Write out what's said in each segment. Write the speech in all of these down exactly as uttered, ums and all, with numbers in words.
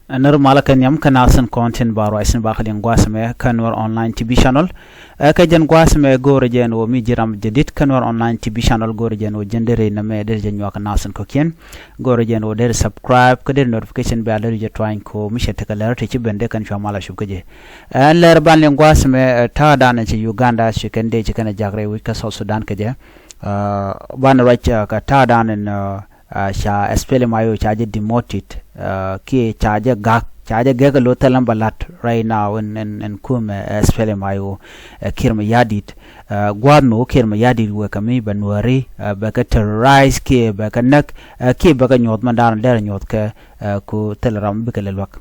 Ɛ nir malä kɛ nhiam kä nath tin kɔn tin ba ruac tin ba kɛ liŋ gua̱a̱th mɛ kä Nuɛr Online T V channel. Ɛ kɛ jɛn gua̱a̱th mɛ go̱o̱rɛ jɛn ɣöö mi ji̱ ram jɛ dit kä Nuɛr Online T V channel go̱o̱rɛ jɛn ɣöö jɛn deri nɛ mɛ deri jɛ nyuak kɛ nath tin kɔ̱kiɛn. Go̱o̱rɛ jɛn ɣöö deri subscribe kä deri notification bell deri jɛ tuany kɛ ɣöö mi cɛ tekɛ lɛr ti ci ben dee kɛn cua mal a cup kä jɛ. Ɛn lɛr ban liŋ gua̱a̱th mɛ ta̱a̱ dan ci Uganda ci kɛn dee ci kɛn a jak rɛy wi̱c kä South Sudan kɛ jɛ. Ban ruac kɛ ta̱a̱ dan in ca S P L M I O ca jɛ demoted kiɛ ca jɛ gak ca jɛ gɛk lo thil ɛn bɛ lat right now in in in kumɛ S P L M I O. Kiir mɛ yadit gua̱a̱th mɛ wä kiir mɛ yadit wekɛ mi bɛ nuääri bɛ kɛ terrorize kiɛ bɛ kɛ näk kiɛ bɛ kɛ nyuɔth mɛ da̱a̱n dɛr nyuɔth kɛ ku thil ram bikɛ lɛ luäk.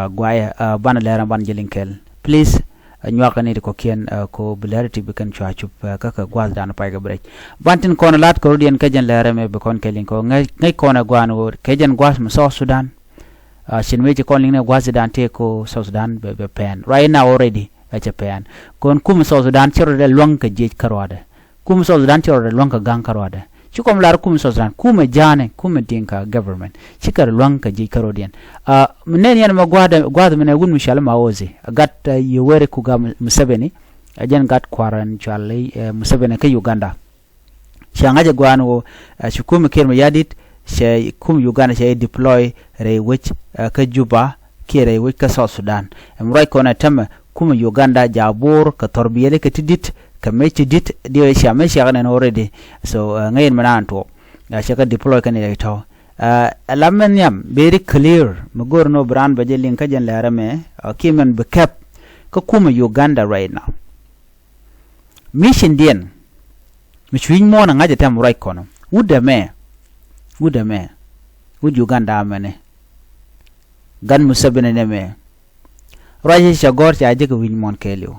Guayɛ banɛ lɛr ɛn banɛ jɛ liŋ kɛl please. Nyuakä ni ti kɔ̱kiɛn ko bi lɛr ti bi kɛn cua cup kä kɛ gua̱th dan pay kɛ bi rɛc. Ban tin kɔn lat kɛ rot yɛn kɛ jɛn lɛr ɛmɛ bi kɔn kɛ liŋ kɔ ŋäc kɔn ɛ gua̱a̱n ɣöö kɛ jɛn gua̱th mi South Sudan. Cin mëë ci kɔn liŋ ni gua̱th dan tëë ko South Sudan bɛ pɛn right now already. Ɛ cɛ pɛn kɔn kum South Sudan ci rot ɛ luäŋ kɛ jiec kä ruaadɛ. Kum South Sudan ci rɔɔdɛ luäŋ kɛ ga̱ŋ kä ruaadɛ. Ci kɔm lar kum South Sudan kumɛ ja̱a̱nɛ kumɛ Dinka government ci kɛ rɔ luäŋ kɛ jiec kä ruɔ̱diɛn. Mi nɛn yɛn mɛ gua̱a̱th mi nɛ wun mi cɔal ma ozi gat Yoweri Kuga Museveni. Ɛ jɛn gat kua̱r ɛn cɔal Museveni kä Uganda. Cɛ ŋa̱c ɛ gua̱a̱n ɣöö ci kumɛ Kiir mɛ yadit cɛ kum Uganda cɛ deploy rɛy wec kä Juba kiɛ rɛy wec kä South Sudan. Ɛm ruac kɔn ɛ tämɛ kumɛ Uganda ja̱ bo̱o̱r kɛ thɔrbiɛli kɛ ti di̱t kɛ mec ti di̱t diɛ cia mec ciak nɛn already. So ŋäc in mi naan tuɔɔk cɛ kɛ deploy kɛn rɛy tɔ̱. Ɛ la mɛn nhiam very clear mi go̱o̱r ni wä bi raan bɛ jɛ liŋ kä jɛn lɛr ɛmɛ kiɛ mɛn bi kɛp kä kumɛ Uganda right now. Mission diɛn mi cui̱ny muɔ̱ɔ̱n a ŋa̱c ɛ tɛm ruac kɔnɔ wut ɛmɛ wut ɛmɛ wut Uganda ɛmɛni. Gan Museveni nɛmɛ ruac cɛ gɔ̱r ca jek wi̱ny muɔ̱ɔ̱n kɛɛliw.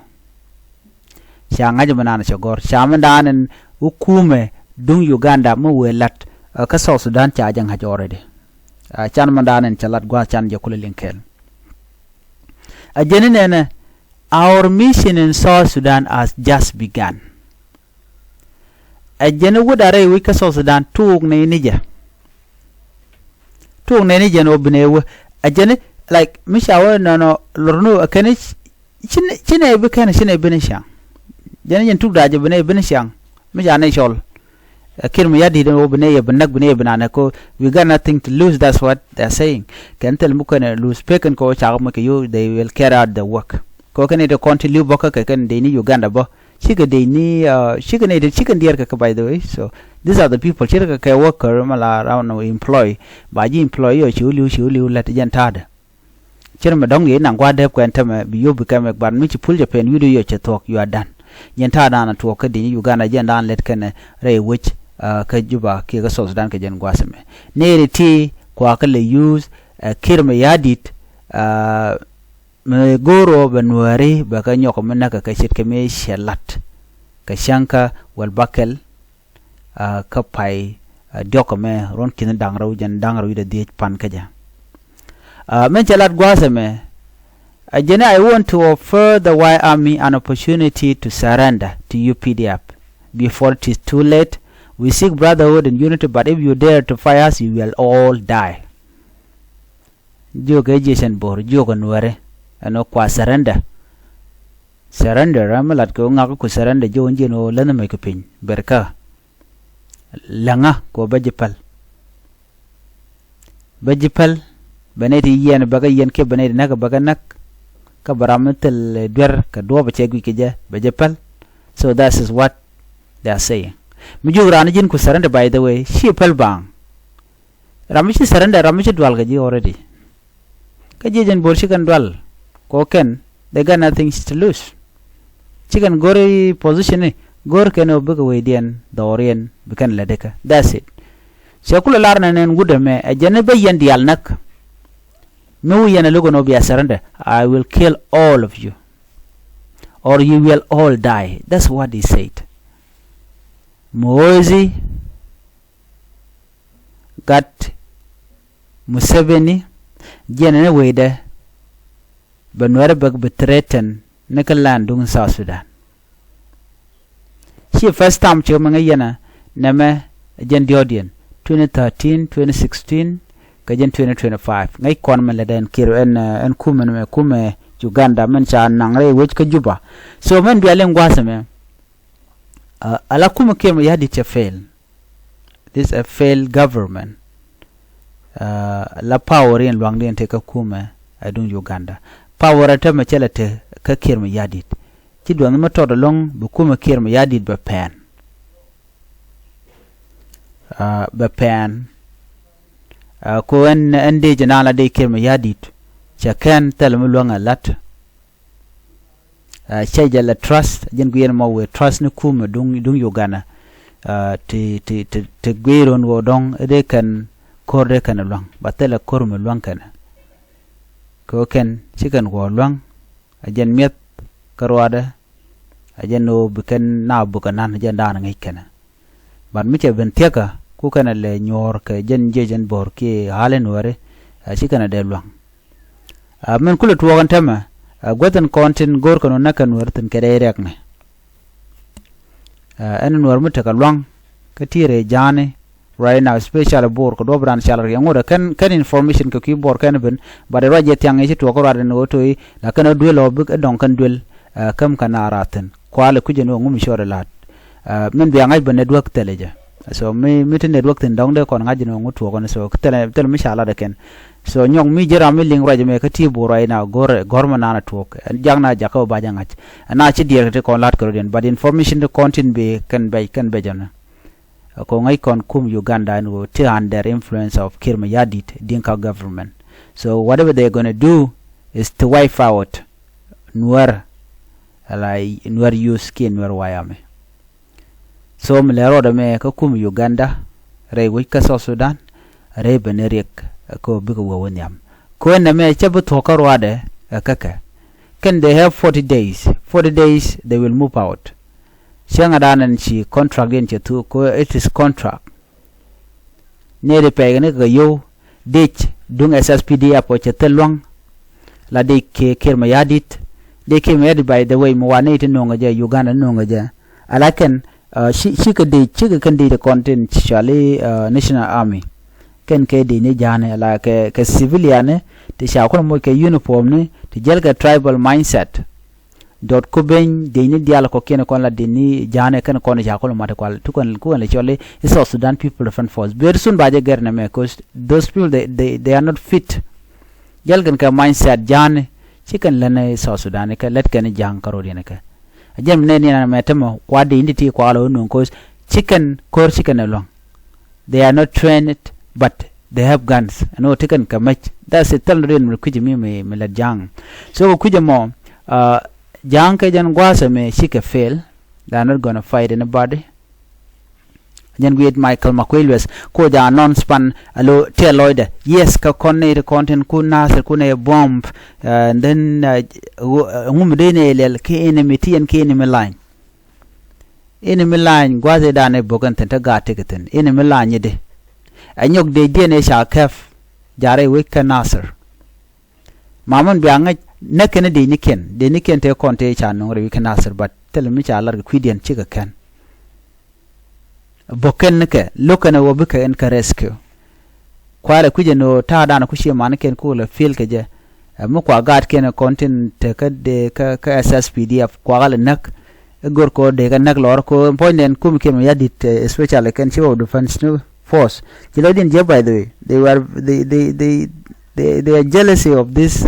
Ca ŋa̱c mi naan cɛ gɔ̱r ca mi daan in wä kumɛ duŋ Uganda mi wëë lat kä South Sudan ca jɛ ŋa̱c already. Can mi daan in cɛ lat gua̱a̱th can jɛ kulɛ liŋ kɛɛl. A jɛn inɛnɛ our mission in South Sudan has just begun. Ɛ jɛn i̱ wut a rɛy wi̱c kä South Sudan tuuk nɛy ni jɛ. Tuuk nɛy ni jɛ ni wä bi nɛy wä ɛ jɛn i̱ like mi ca wä nɔnɔ lor ni wä ɛ kɛn i̱ ci nɛy bi kɛn ci nɛy bi ni ciaŋ. Jɛn i̱ jɛn tuk da̱a̱ jɛ bi nɛy bi ni ciaŋ mi ca nɛy cɔl. Ɛ Kiir mi yat di̱t ɛn wä bi nɛy yɛ bi näk bi nɛy yɛ bi nanɛ ko we got nothing to lose, that's what they are saying. Kɛn thil mi kɛn ɛ lose pek kɛn kɛ wä cakɛ mi kɛ yio̱w they will carry out the work. Kɛ wä kɛn i̱ ti kɔn ti li̱w bɔkä kɛ kɛn dee ni Uganda bä. Cikɛ dec ni cikɛ nɛy ti cikɛ diɛɛr kɛ kɛ by the way. So these are the people ce̱tkɛ kɛ worker mɛ la round employ. Ba ji̱ employ yɔ ci wä li̱w ci wä li̱w lät jɛn ta̱a̱dɛ. Ce̱t mɛ dɔ̱ŋ yɛ inaŋ gua̱a̱r dɛp kuɛn tämɛ bi yop bi kɛmɛ ban mi ci pul cɛ pɛn wi̱i̱du yɔ cɛ thuɔ̱k you are done. Jɛn ta̱a̱dan a tuɔɔk kä dec ni Uganda jɛn daan lät kɛnɛ rɛy wec kä Juba kiɛ kä South Sudan kɛ jɛn gua̱a̱th ɛmɛ. Nɛy ti ti kuakä lɛ use ɛ Kiir mɛ ya̱a̱ di̱t. Mi go̱o̱r ɔ bɛ nuääri bɛ kɛ nyɔk mi näk kɛ ce̱tkɛ mi cɛ lat kɛ cäŋkä wäl bakɛl. Kä pay diɔ̱k kɛ mɛ ruɔ̱n ki̱n da̱ŋ rɛw jɛn da̱ŋ rɛw wi̱cdɛ dhiec pan kä jɛ. Min cɛ lat gua̱a̱th ɛmɛ. Ɛ jɛn i̱ I want to offer the White Army an opportunity to surrender to U P D F before it is too late. We seek brotherhood and unity, but if you dare to fight us, you will all die. Jiökɛ jiecɛn bo̱r jiökɛ nuääri ɛn ɣöö kua surrender. Surrender ram mi lat kɛ ɣöö ŋak ku surrender jiökɛ jiɛn ɣöö länh mec kɛ piny ber kä. Läŋä kɛ ɣöö bä ji̱ päl. Bä ji̱ päl bɛ nɛy ti yiɛn bɛ kɛ yiɛn kiɛ bɛ nɛy ti näk bɛ kɛ näk. Kä bɛ ram mi thil duer kɛ duɔ̱ɔ̱p cɛ guic kɛ jɛ bɛ ji̱ päl. So that is what they are saying. Mi jiök raan ji̱n ku surrender by the way ci päl baaŋ. Ram mi ci surrender ram mi ci dual kɛ ji̱ already. Kä ji̱ jɛn bo̱r ci kɛn dual kɛ kɛn they got nothing to lose. Ci kɛn go̱r i̱ position i̱ go̱r kɛn ɣöö bikɛ wecdiɛn dhɔriɛn bi kɛn lɛ dikä that's it. Cɛ kulɛ lar nɛ nɛn wut ɛmɛ ɛ jɛn i̱ bä yɛn diaal näk. Mi wi̱i̱ yɛn ɛ lo̱k ɛn ɣöö bia surrender I will kill all of you or you will all die, that's what he said. Mozi gat Museveni jiɛn ni wecdɛ bɛ nuɛrɛ bɛ bi threaten ni kä land duŋ South Sudan. Ci first time ci ɣä mi ŋäc yɛn ɛ nɛmɛ jɛn diɔ̱ɔ̱diɛn twenty thirteen, twenty sixteen, kä jɛn twenty twenty-five. Ŋäc kɔn mɛ lɛ dɛn Kiir ɛn ɛn kumɛ mɛ kumɛ Uganda mɛn ca naŋ rɛy wec kä Juba. So mɛn bia liŋ gua̱a̱th ɛmɛ. Ala kumɛ Kiir mɛ ya̱di̱t cɛ fail. This a failed government. La power in luaŋdiɛn te kä kumɛ ɛ duŋ Uganda. Power ɛ te mɛ cɛ lɛ te kä Kiir mɛ ya̱di̱t. Ci duɔth mɛ tɔt ɛlɔ̱ŋ bi kumɛ Kiir mɛ ya̱di̱t bɛ pɛn. Bɛ pɛn. Ko ɛn ɛn dee jɛ naan la dee Kiir mɛ ya̱di̱t. Cɛ kɛn thɛl mi luäŋ ɛ la̱t. Cɛ jɛ lɛ trust jɛn guiɛn mɔ wëë trust ni kumɛ duŋ duŋ Uganda. Ti ti ti ti guiɛn ɣöö dɔ̱ŋ dee kɛn ko̱r dee kɛn luäŋ ba thilɛ ko̱r mi luäŋ kɛn. Kɛ ɣöö kɛn ci kɛn wä luäŋ. A jɛn mi̱eth kä ruaadɛ. A jɛn ɣöö bi kɛn na bukɛ nan jɛn daanɛ ŋäc kɛn. But mi cɛ ben thiäkä ku kɛn a lɛ nyuɔ̱ɔ̱r kɛ jɛn jiɛc ɛn bo̱r kiɛ ɣa̱l in wääri. Ci kɛn a dee luäŋ. Min kulɛ tuɔɔk ɛn täämɛ. Guäth in kɔn tin go̱o̱r kɛn wä näk kɛ nuäär thi̱n kɛ dee riɛk ni. Ɛn nuäär mi tekɛ lua̱ŋ kä ti̱i̱ rɛy ja̱a̱ni. Right now especially bo̱r kɛ duɔ̱p raan cal riɛk ŋot ɛ kɛn kɛn information kɛ kui̱ bo̱r kɛn ben. But ruac jɛ thiaŋ i̱ ci tuɔɔk kä ruac in ɣöö to̱ i̱ la kɛn ɣä duel ɣä bik ɛ dɔ̱ŋ kɛn duel. Käm kɛn a raathin kualɛ kui̱c ɛn ɣöö ŋumi cɔɔr ɛ la̱t. Min bia ŋa̱c bä network thilɛ jɛ. So mi mi ti network thi̱n dɔ̱ŋ dee kɔn ŋa̱c ɛn ɣöö ŋu tuɔɔk ɛn so thilɛ mi ca lat ɛ kɛn. So nyɔk mi ji̱ ram mi liŋ ruac ɛmɛ kä ti buur ruac na go̱r go̱r mɛ naan a tuɔɔk ɛn jak na jakä wä ba jɛ ŋa̱c. Ɛn na ci diɛɛr kɛ ti kɔn la̱t kɛ rɔ̱diɛn but information ti kɔn tin bi kɛn bɛc kɛn bɛc ɛn. Kɔ ŋäc kɔn kum Uganda ɛn ɣöö ti under influence of Kiir Mayardit Dinka government. So whatever they gonna do is to wipe out Nuer. Ala Nuer youth kiɛ Nuer wayami. So mi lɛ rɔɔdɛ mɛ kä kum Uganda rɛy wec kä South Sudan. Rɛy ben riɛk kä bikɛ wee wä nhiam. Kön nɛ mɛ cɛ bi thuɔ̱k kä ruaadɛ ɛ kä kɛ. Kɛn they have forty days. Forty days they will move out. Cäŋɛ dan ɛn ci contract diɛn cɛ thuk kö it is contract. Nɛy ti pɛy kɛ ni kɛ yio̱w dec duŋ S S P D F ɔ cɛ thil lua̱ŋ. La dec kɛ Kiir Mayardit dec Kiir Mayardit by the way mi wa nɛy ti no̱o̱ŋɛ jɛ Uganda no̱o̱ŋɛ jɛ. Ala kɛn ci ci kɛ dec ci kɛ kɛn dec ti kɔn tin ci cɔal i̱ National Army. Kɛn kɛ dec ni ja̱a̱ni ala kɛ kɛ civilian ni ti ca kulɛ moc kɛ uniform ni ti jäl kɛ tribal mindset. Dot ku beny dec ni diaal kɔkiɛn kɔn la dec ni ja̱a̱nɛ kɛn kɔn ca kɔn mat kual tu kɔn ku kɔn la cɔl i̱ South Sudan People Defense Force. Very soon ba jɛ gɛr nɛ mɛ cause those people they, they, they are not fit. Jɛl kɛn kɛ mindset ja̱a̱nɛ ci kɛn lɛn i̱ South Sudan kɛ lɛt kɛn i̱ ja̱a̱ŋ kärɔ̱diɛn kɛ. A jɛn mi nɛ ni ɛn mɛ tämɛ kua dec ni ti kua la wä nuŋ cause ci kɛn ko̱r ci kɛn ɛ luäŋ. They are not trained but they have guns. Ɛn ɣöö ti kɛn kɛ mec. That's it. Thil ni riɛn mi kui̱c mi mi mi lät ja̱a̱ŋ. So kɛ kui̱c ɛmɔ ja̱a̱ŋ kɛ jɛn gua̱a̱th ɛmɛ cikɛ fail. They are not gonna fight anybody. Jɛn guiet Michael Makuei Lueth ko ja̱a̱ŋ nɔn span alo tɛl lɔcdɛ. Yes kɛ kɔn ni ti kɔn tin ku Nasir ku ni bomb. And then ŋum dee ni liɛl ki enemy ti ɛn ki enemy line. Ini mi lany gua̱th i̱ dan i̱ bok ɛn thi̱n te gaat tekɛ thi̱n ini mi lany i̱di. Ɛ nyɔk dee jiɛn i̱ ca kɛp. Jarɛ i̱ wec kä Nasir. Mamän bia ŋäc näk kɛn i̱ dee ni kiɛn dee ni kiɛn te kɔn te i̱ ca nuŋ rɛy wec kä Nasir but thilɛ mi ca lar kɛ kui̱diɛn cikɛ kɛn. Bok kɛn ni kɛ lo̱k kɛn ɛ wä bikɛ ɛn kɛ rescue. Kua̱rɛ kui̱c ɛn ɣöö ta̱a̱ da̱a̱n ku cie manikiɛn ku lɛ fil kɛ jɛ. Ɛ mi kua gaatkiɛn ɛ kɔn tin tekä dee kä kä S S P D F kuakä lɛ näk. Ɛ gör kɛ ɣöö dee kɛ näk lɔr kɛ ɣöö puɔ̱nydɛn kum kiɛn mi ya̱ di̱t especially kɛn chief of defense ni force. Ci lɔcdiɛn jiäk by the way they were they they they they they are jealousy of this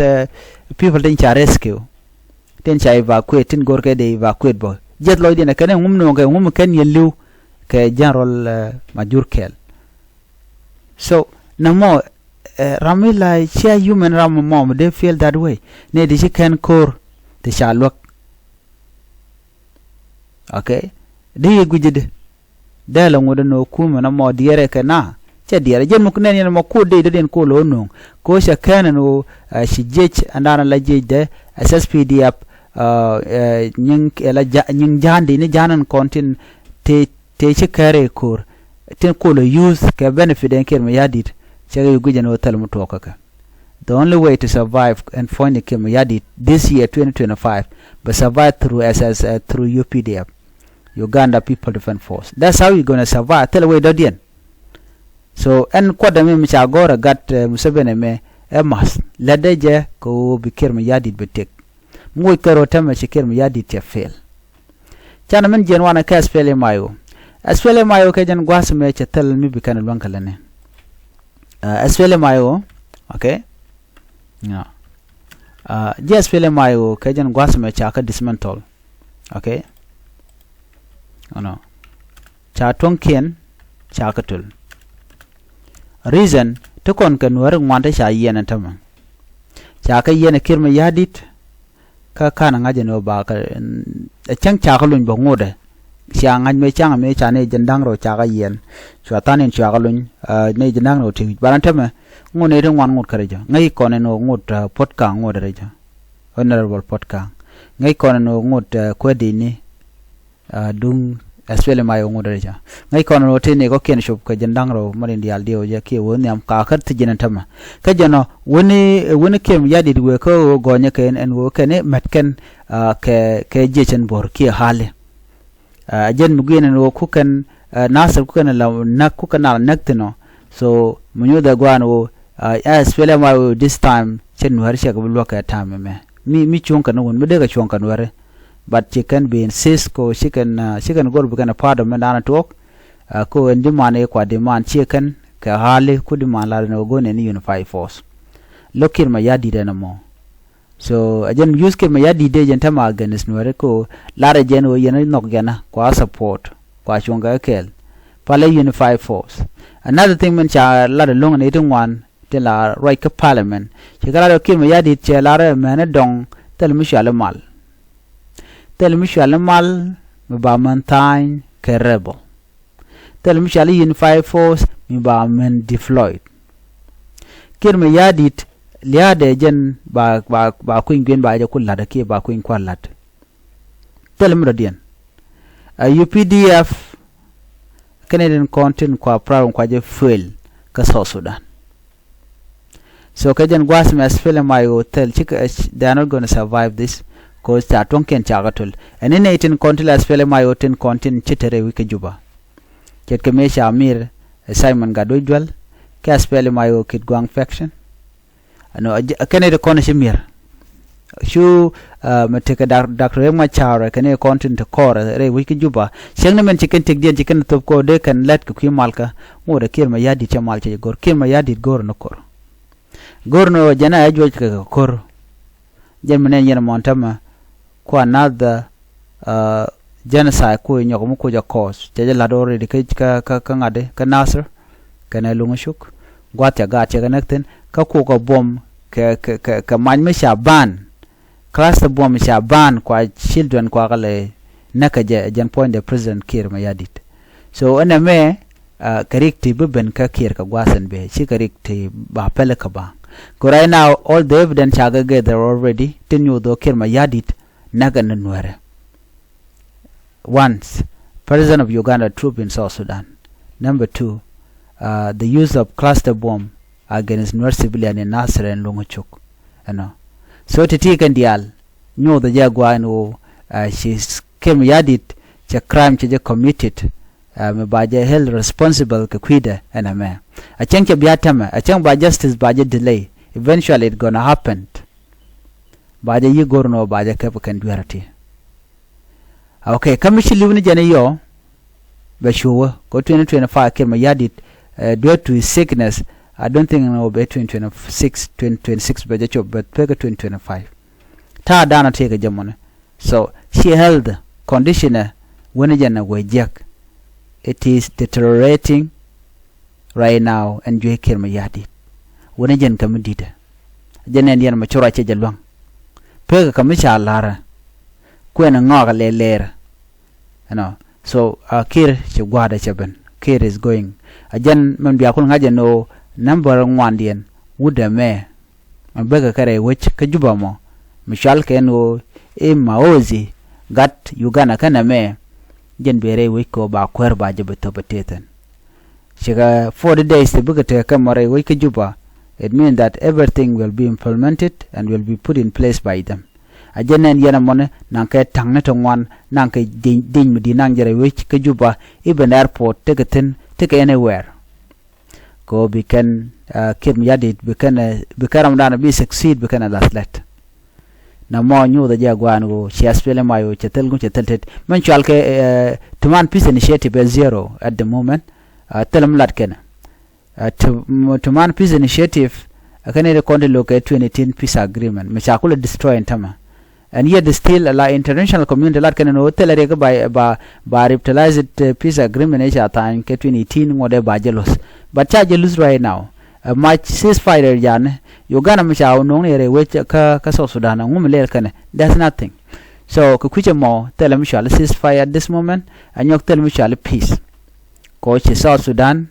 people tin ca rescue. Tin ca evacuate tin gör kɛ dee evacuate bä jiɛth lɔcdiɛn ɛ kɛn ɛ ŋum no̱o̱ŋ kɛ ŋum kɛn yɛ li̱w kɛ general Majur Kɛl. So nɛ mɔ ram mi la cia human ram mɔ mi dee feel that way. Nɛ di ci kɛn ko̱r ti ca luäk. Okay. Di yi gui̱ci di dee la ŋut ɛn ɔ kumɛ nɛ mɔ diɛɛrɛ kɛ na cɛ diɛɛrɛ jɛn mi ku nɛn yɛn mɔ ku dee dee diɛn ku lo̱ nuŋ ko cɛ kɛn ɛn ɔ ci jiec ɛn da̱a̱n la jiec dee S S P D F. Nyiŋ ja̱a̱n di ni ja̱a̱n ɛn kɔn tin ti tëë ci kɛɛr ɛ ko̱r tin kol ɛ youth kɛ benefit ɛn kiɛr mi ya̱di̱t. Cɛ kɛ guic ɛn ɣöö thil mi tuɔɔk kä kɛ. The only way to survive ɛn puɔ̱ny ni kiɛr mi ya̱di̱t this year twenty twenty-five bɛ survive through S S through U P D F, Uganda People Defense Force. That's how you gonna survive. Thil ɛ way dɔ̱diɛn. So ɛn kuɔtdɛ mi mi ca gɔ̱r ɛ gat, eh, Museveni mɛ ɛ math lätdɛ jɛ kɛ ɣöö bi Kiir Mayardit bi tëk. Mi wec kɛ rɔ tämɛ ci Kiir Mayardit cɛ fail. Canɛ min jiɛn wanɛ kɛ SPLM-IO. SPLM-IO kɛ jɛn gua̱a̱th mɛ cɛ thil mi bi kɛn luäŋ kɛ lätni. Uh, SPLM-IO, okay. Yeah. Uh, ji̱ SPLM-IO kɛ jɛn gua̱a̱th mɛ ca kɛ dismantle. Okay. Ɔnɔ ca tuɔ̱ŋkiɛn ca kɛ töl. Reason ti kɔn kɛ Nuääri ŋuan ti ca yiɛn ɛn tämɛ. Ca kɛ yiɛn ɛ Kiir Mayardit. Kä ka̱n ɛ ŋa̱c ɛn ɣöö ba kɛ ɛ cäŋ ca kɛ luny bä ŋotdɛ. Cia ŋa̱c mëë ca̱ŋ mëë ca nɛy jiɛn da̱ŋ rɛw ca kɛ yiɛn. Cua tha̱a̱n in cua kɛ luny, ah, nɛy jiɛn da̱ŋ rɛw ti wi̱c. Ba ran tämɛ ŋot nɛy ti ŋuan ŋot kärɛ jɛ. Ŋäc kɔn ɛn ɣöö ŋot, ah, Puɔ̱t Ka̱a̱ŋ ŋot rɛ jɛ. Honorable Puɔ̱t Ka̱a̱ŋ. Ŋäc kɔn ɛn ɣöö ŋot, ah, Kuäär Di̱i̱ni. Ah, duŋ SPLM-IO ŋot rɛ jɛ. Ŋäc kɔn ɛn ɣöö tëë nɛy kɔ̱kiɛn cop kɛ jiɛn da̱ŋ rɛw mɛn in diaal diɛw jɛ kiɛ wee nhiam ka kär ti jiɛn ɛn tämɛ. Kä jɛn ɔ wäni, wäni Kiir Mayardit wëë kä ɣöö gɔ̱nyä kɛn ɛn ɣöö kɛn i̱ mät kɛn, ah, kɛ, kɛ jiɛc ɛn Bor kiɛ ɣa̱li. Ah, ɛ jɛn mi guiɛn ɛn ɣöö kukɛn, ah, Nasir kukɛn la näk, kukɛn la näk thi̱n ɔ. So mi nyuuth ɛ gua̱a̱n ɣöö, ah, SPLM-IO this time cɛ Nuäär cɛ kɛ bi luäk kɛ time ɛmɛ. Mi, mi cuɔ̱ŋ kɛn wun mi dee kɛ cuɔ̱ŋ kɛ Nuääri. But ci kɛn bi insist ko ci kɛn, ah, ci kɛn go̱r bi kɛn a part of mi da̱a̱n a tuɔɔk. Ah, ko ɛn demand ɛ kua demand ci kɛn kɛ ɣa̱li ku demand la rɛn ɣöö go̱n ɛn unified force. Lo̱k Kiir Mayardit ɛn ɛmɔ. So ɛ jɛn use Kiir Mayardit dee jɛn tämɛ against Nuääri ko lar ɛ jɛn ɣöö yɛn nhɔk jɛn a kua support kua cuɔ̱ŋ kɛ kɛɛl. Palɛ unified force. Another thing min ca lar ɛ lo̱ŋ ni ti ŋuan ti la ruac kä parliament. Ci kɛ lar ɛ Kiir Mayardit cɛ lar ɛ mɛn ɛ dɔŋ thil mi cual i̱ mal. Thil mi cual i̱ mal mi ba mɛn tha̱a̱ny kɛ rebel. Thil mi cual i̱ unified force mi ba mɛn deployed. Kiir Mayardit lia̱a̱dɛ jɛn ba, ba, ba kui̱ny guiɛn ba jɛ ku la̱t kiɛ ba kui̱ny kua̱r la̱t. Thil mi dɔ̱diɛn. A U P D F kɛnɛ tin kɔn tin kua program kua jɛ fail kä South Sudan. So kɛ jɛn gua̱a̱th mɛ SPLM-IO thil cikɛ, they are not gonna survive this. Cause ca tuɔ̱ŋkiɛn ca kɛ töl. Ɛn ni nɛy tin kɔn tin la SPLM-IO tin kɔn tin ci te rɛy wi̱c kä Juba. Ce̱tkɛ mëë ca Mir, eh, Simon Gatwec Dual kɛ SPLM-IO Kitgwang faction. Ɛnɔ kɛnɛ ti kɔn ci Mir. Cu, ah, mɛ tekɛ Dak-, Doctor Riek Machar kɛnɛ kɔn tin ti kɔr rɛy wi̱c kä Juba. Cieŋni mɛn ci kɛn tëkdiɛn ci kɛn thop kɔ dee kɛn lɛt kɛ kui̱ malkä. Ŋot ɛ Kiir Mayardit cɛ mal cɛ go̱r. Kiir Mayardit go̱r ni ko̱r. Go̱r ni ɣöö jɛn a juɔc kɛ kɛ ko̱r. Jɛn mi nɛn yɛn mɔn tämɛ. Ku another, ah, genocide ku nyɔk mi ku jɛ cause. Cɛ jɛ la̱t already kä, kä, kä, kä ŋa̱t kä Nasir. Kɛnɛ Luŋ Cuk. Gua̱th cɛ gaat cɛ kɛ näk thi̱n. Kä kukɛ buɔm kɛ, kɛ, kɛ, kɛ mac mi ca ban. Cluster bomb ca ban kua children kua kɛ lɛ näk kɛ jɛ, jɛn puɔ̱nydɛ President Kiir Mayardit. So ɛn ɛmɛ, ah, kɛ rik ti bi ben kä Kiir kɛ gua̱a̱th ɛn bɛ ci kɛ rik ti ba pɛl kä ba. Kɛ right now all the evidence ca kɛ gather already ti nyuuth ɣöö Kiir Mayardit näk ɛn Nuɛrɛ. Once, presence of Uganda troop in South Sudan. Number two, uh, the use of cluster bomb against Nuer civilian in Nasir and Luŋ Cuk. Ɛnɔ. So ti ti kɛn diaal nyuuth jɛ gua̱a̱ ɛn ɣöö, uh, ci Kiir Mayardit cɛ crime cɛ jɛ committed, uh, mi ba jɛ held responsible kɛ kui̱dɛ ɛn ɛmɛ. A cäŋ cɛ bia tämɛ, a cäŋ ba justice ba jɛ delay. Eventually it gonna happen. Ba jɛ yi go̱r nɔ ba jɛ kɛp kɛn dueerä ti. Okay, kä mi ci li̱w ni jɛn i̱ yɔ bɛ cuwä kɛ twenty twenty-five Kiir Mayardit, eh, due to his sickness. I don't think ni wä bɛ twenty twenty-six, twenty twenty-six bɛ jɛ cop, but pekɛ twenty twenty-five. Ta̱a̱ da̱a̱n a tëëkɛ jɛ mɔni. So ci health condition ɛ wä ni jɛn ɛ wee jiäk. It is deteriorating right now ɛn juey Kiir Mayardit. Wä ni jɛn kɛ mi di̱tɛ. Jɛn ɛn yɛn mɛ cura cɛ jɛ lua̱ŋ. Pekɛ kɛ mi ca la̱rä. Kuɛn ŋɔak lɛ lɛɛrä. Ɛnɔ. So, uh, Kiir ci gua̱a̱dɛ cɛ ben. Kiir is going. A jɛn mɛn bia kul ŋa̱c ɛn ɣöö number ŋuandiɛn wut ɛmɛ. Mɛ bekɛ kɛ rɛy wec kä Juba mɔ. Mi cual kɛ ɛn ɣöö i̱ Maozi gat Uganda kɛn ɛmɛ. Jɛn bɛ rɛy wec kɛ ɣöö ba kuäär ba jɛ bɛ thop ɛ tëëthɛn. Cikɛ forty days ti bikɛ tekɛ mɔ rɛy wec kä Juba. It mean that everything will be implemented and will be put in place by them. A jɛ nɛn yɛn ɛmɔni naŋ kɛ ta̱ŋni ti ŋuan, naŋ kɛ diny, diny mi di̱i̱t naŋ jɛ rɛy wec kä Juba, even airport tekɛ thi̱n, tekɛ anywhere. Kɛ ɣöö bi kɛn Kiir Mayardit bi kɛn bi kɛn ramdan bi succeed bi kɛn a lath lɛt. Na mɔ nyuuth a jɛ guan ɣöö ci SPLM-IO cɛ thil ŋu cɛ thil tet min cual kɛ ti man peace initiative ɛ zero at the moment. Thil mi lat kɛn ti man peace initiative ɛ kɛn ri kɔn ti lo̱k kɛ twenty eighteen peace agreement mi ca kulɛ destroy in tämɛ. And yet still la international community lat kɛn ni wä thilɛ riɛk ba ba ba revitalized peace agreement i̱ ca tha̱a̱ny kɛ twenty eighteen ŋuɔ̱t ɛ ba jɛ luth. But ca jɛ luth right now. Ɛ mac ceasefire jani Uganda mi ca wä no̱o̱ŋ ni rɛ wec kä kä South Sudan ŋu mi lɛl kɛn. There's nothing. So kɛ kui̱c ɛmɔ thilɛ mi cual ceasefire at this moment. Ɛ nyɔk thilɛ mi cual peace. Kɔ ci South Sudan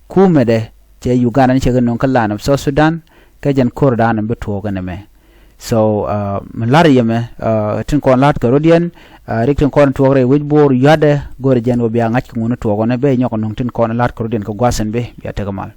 kumɛdɛ cɛ Uganda ni cɛ kɛ no̱o̱ŋ kä land of South Sudan. Kä jɛn ko̱r dan bi tuɔɔk ɛn ɛmɛ. So mi la̱r yɛmɛ tin kɔn la̱t kɛ rot yɛn rik tin kɔn tuɔɔk rɛy wec bo̱o̱r yua̱tdɛ go̱rɛ jɛn wä bia ŋa̱c kɛ ŋun tuɔɔk ɔnɛ ben nyɔk nuŋ tin kɔn la̱t kɛ rot yɛn kɛ gua̱th ɛn bi bia tekɛ mal.